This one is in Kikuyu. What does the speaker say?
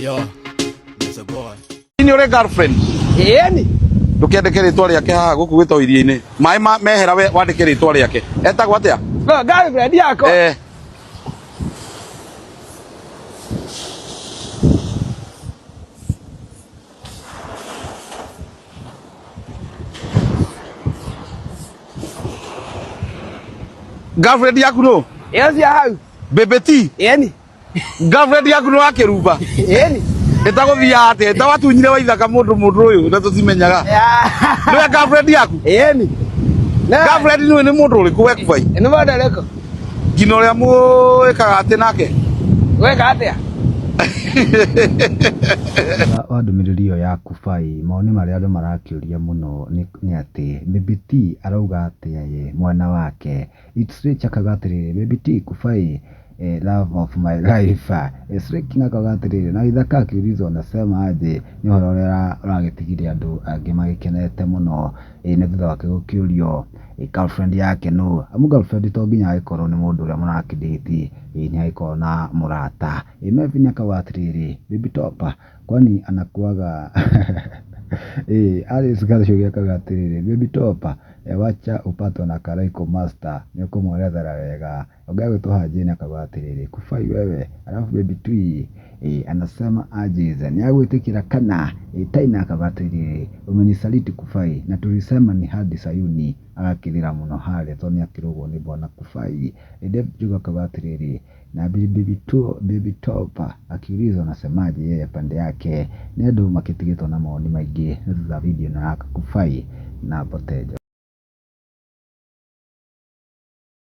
Yo, it's a boy. Nĩ ũrĩ girlfriend? Ĩni. Ndũkĩandĩke rĩtwa rĩake haha gũkũ gwĩtwo iria-inĩ. Maĩ mehera we wandĩke rĩtwa rĩake. Etagwo atĩa? No, girlfriend yakwa. Eh. Girlfriend yaku nũ? Ĩyo cia hau. Baby T. Ĩni. Girlfriend yaku nĩ wa kĩrumba. Ĩni. Ĩtagũthiaga atĩa? Ĩtawatunyire waithaka mũndũ mũndũ ũyũ na tũtimenyaga. Nĩwe girlfriend yaku? Ĩni. Na Girlfriend nĩwe nĩ mũndũ ũrĩkũ we kubai? nĩ mũndũ ũrĩkũ? Nginya ũrĩa mwĩkaga atĩ nake? Weka atĩa? Thutha wa ndũmĩrĩri ĩyo ya Kubai, mawoni marĩa andũ marakĩũria mũno nĩ atĩ Baby T arauga atĩa ye mwena wake. It's Rich akauga atĩrĩrĩ, Baby T Kubai love of my life. Slay King akauga atĩrĩrĩ, na Waithaka akiulizwa unasema aje, nĩ ũhoro ũrĩa ũragĩtigire andũ angĩ magĩkenete mũno nĩ thutha wake gũkĩũrio girlfriend yake nũ. Amu girlfriend to nginya agĩkorwo nĩ mũndũ ũrĩa mũrakĩdate, nĩ agĩkorwo na mũrata. Melvin akauga atĩrĩrĩ, Baby Top kwani anakuaga Alice Gachoki akauga atĩrĩrĩ, Baby Top wacha upatwe na Karaiko Master nĩ ũkũmwerethera wega. Ũngĩ agwĩtwo Hajini akauga atĩrĩrĩ, Kubai wewe, alafu Baby T anasema aje nĩ agwĩtĩkĩra kana. Taina akauga atĩrĩrĩ, umenisaliti Kubai na tulisema ni hadi Sayuni, agakĩrĩra mũno harĩa tondũ nĩ akĩrũgwo nĩ bwana Kubai. David Njugu akauga atĩrĩrĩ, na Baby Top akiulizwa anasemaje yeye pande yake. Nĩ andũ makĩtigĩtwo na mawoni maingĩ nĩ thutha wa video ĩno ya Kubai na Mbote Njogu.